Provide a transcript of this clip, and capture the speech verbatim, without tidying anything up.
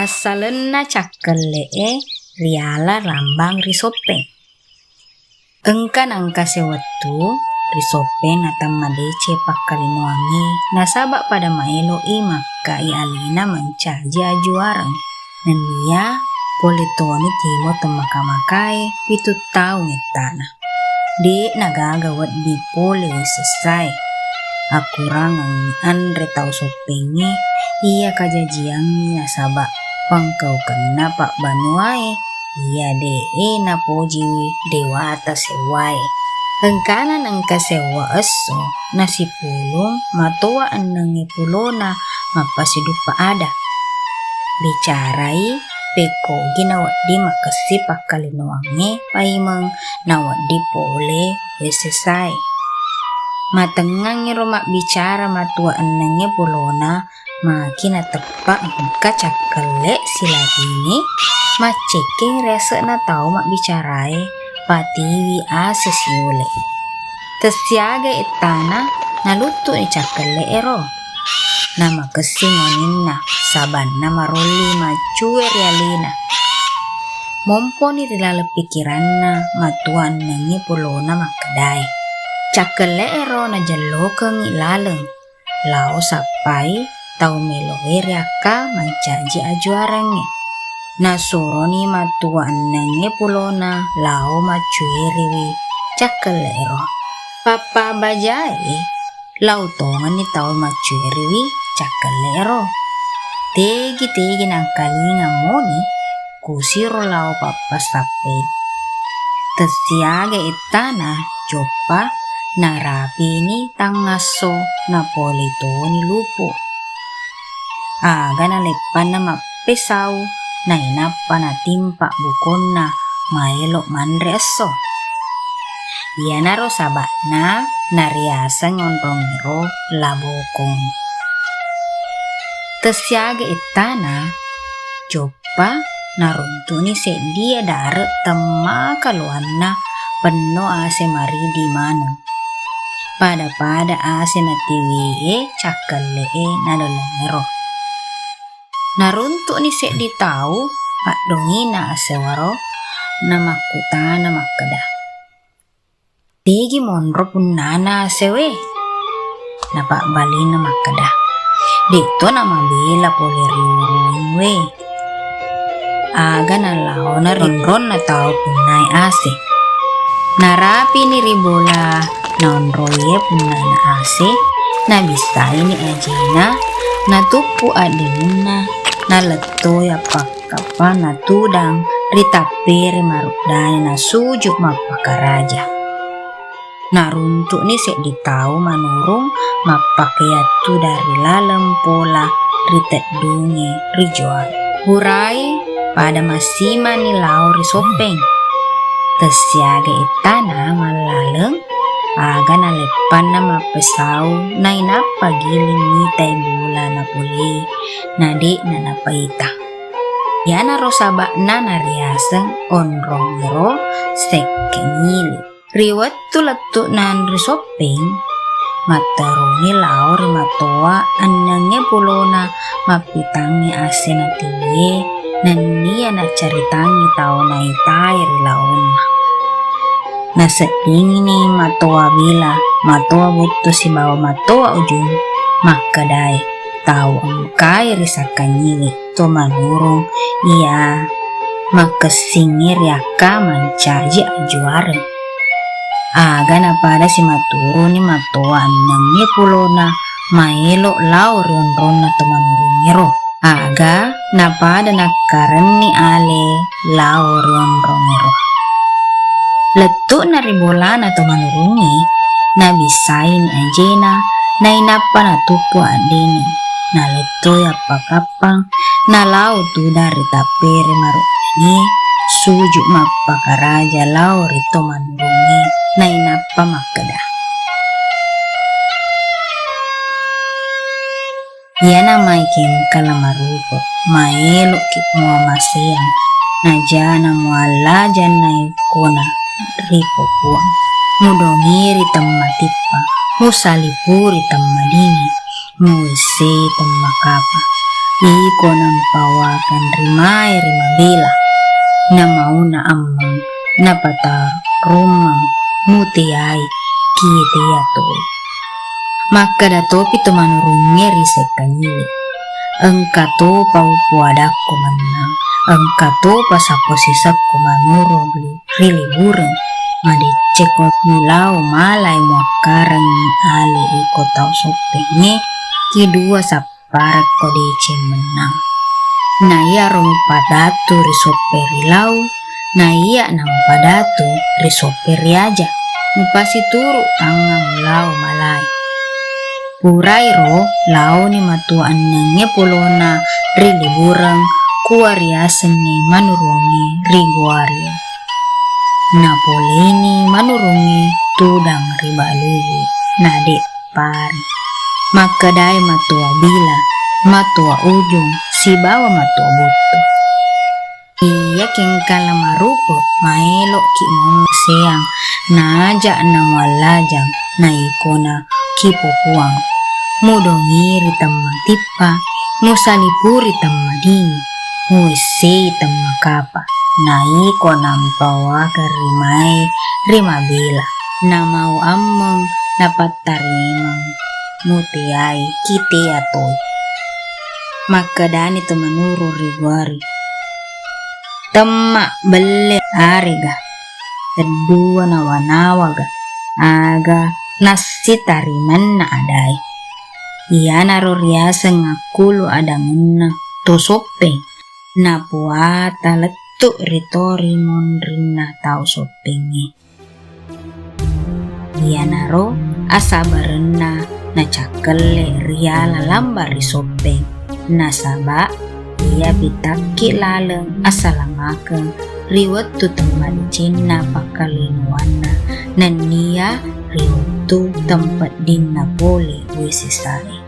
Assalenna cakkelle'e riala rambang ri Soppeng. Engka nangkase wettu ri Soppeng natamma deceng pakkalinoangnge, nasaba pada maelo'i makkai alena mancaji ajuareng. Nennia pole toni timo temmaka-makae pitu taung ettana. De'na gaga wedding pole wessessae. Akurangengngi anre tau Soppengnge iya kajajiangngi nasaba pangkaukenna pabbanuae iya de'e napojiwi dewata sewwae. Engkana nengka sewwa esso nasipulung matoa ennengnge pulona mappasiduppa ada. Bicarai pekkogi nawedding makessing pakkalinoangnge paimeng nawedding pole wessessae. Matengngangngiro mabbicara matoa ennengnge pulona magi nateppa engka cakkelle silabini maccekkeng ri ase'na tau mabbicarae patiwi ase siule. Tessiaga ettana naluttu'ni cakkelle'ero. Namakessing oninna sabanna marolli maccue ri alena. Momponi ri laleng pikiranna matoa ennengnge pulona makkedae. Cakkelle'ero najellokengngi laleng lao sappai tau meloe riakka mancaji ajuarengnge. Nasuroni matoa ennengnge pulona lao maccueriwi cakkelle'ero. Pappa bajae lao tongenni tau maccueriwi cakkelle'ero. Tegi-tegi nangkalinga moni kusiro lao pappasappei. Tessiaga ettana joppa narapini tangngasso napole toni lupu. Aga naleppanna mappesau nainappa natimpa bukonna maelo manre esso. Iyanaro saba'na nariaseng onrongngero labokong. Tessiaga ettana joppa naruntu'ni seddi dare temmaka loanna penno ase maridi maneng. Pada-pada ase natiwie cakkelle'e nalellengngero. Naruntu'ni seddi tau paddongina asewaro namakkutana makkeda, "Tegi monro punnana asewe?" Napabbalina makkeda, "De'to namabela pole ri urueng we." Aga nalaona ri onronna tau punnae ase. Narapini ri bola naonroie punnana ase, nabissaini ajena, natuppu addenunna, nalettoi appakkappa natudang ri tappere maruddane nasuju mappakaraja. Naruntu'ni seddi tau manurung mappakea tudang ri laleng pola ri teddungnge ri Joang. Purai pada massimanni lao ri Soppeng. Tessiaga ettana mallaleng, aga naleppanna mappesau nainappa giling mitai bola napolei, na de'na napaita. Iyanaro saba'na nariaseng onrongngero sekke nyili. Ri wettu lettu'na ri Soppeng, matteruni lao ri matoa ennengnge pulona mappitangngi ase natiwie nennia naccaritangngi tau naitae ri laonna. Naseddingini matoa Bila, matoa Buttu sibawa matoa Ujung makkedae, tau engkae ri Sakkanyiwi to manurung iya makkessingnge riakka mancaji ajuareng. Aga napada simaturuni matoa ennengnge pulona maelo lao ri onronna to manurungngero. Aga napada nakkarenni ale lao ri onrongngero. Lettu'na ri bolana to manurungnge, nabissaini ajena, nainappa natuppu addeni, nalettoi appakappa Nappang nalao tudang ri tappere maruddanie, suju mappakaraja lao ri to manurungnge, nainappa makkeda, "Iyana maeke engka la marupa, maeloki muamaseang, najana muallajang naekkona ri Puang. Mudongiri temmatippa, musalipuri temmadingi, muwessei temmakapa. Iko nampawakeng rimae ri mabela, namauna ammeng, napatarumeng muteai kitea toi. Makkeda topi to manurungnge ri sekkanyili, engka topa upoadakko mennang, engka topa sappo sisekko manurung ri, ri libureng, madeccekko mulao malai muakkarengngi ale iko tau Soppengnge, ki dua sapparekko deceng mennang. Na iyaro mupadatu ri Soppeng ri Lau, na iya namupadatu ri Soppeng ri Aja, mupasituru tangnga mulao malai. Purairo laoni matua ennengnge polona ri libureng, kua riasengnge manurungnge ri Goaria. Napoleini manurungnge tudang ri Balugu, na de' pari. Makkedai matua Bila, matua Ujung, sibawa matua Buttu. Iyakiengka la marupe, maelo'ki muammuseang, naaja' namuallajang, na ikona kipopuang. Mudongiri temmatippa, musalipuri temmadingi, muwessei temmakapa. Na iko nampawakeng rimae ri mabela, namau ammeng, napattarimeng muteai kitea toi. Makkedani to manurung ri Goari, temma belle arega, teddua nawa-nawaga, aga nassitarimenna adae. Iyanaro riaseng akkulu adangenna to Soppeng, napuata lettu ri tori monrinna tau Soppengnge. Iyanaro asabarenna nacakkelle riala lamba ri Soppeng, nasaba iya pitakki laleng asalamakeng ri wettu temmadecenna pakkalinoanna nenniya ri wettu tempeddinna pole wisisae.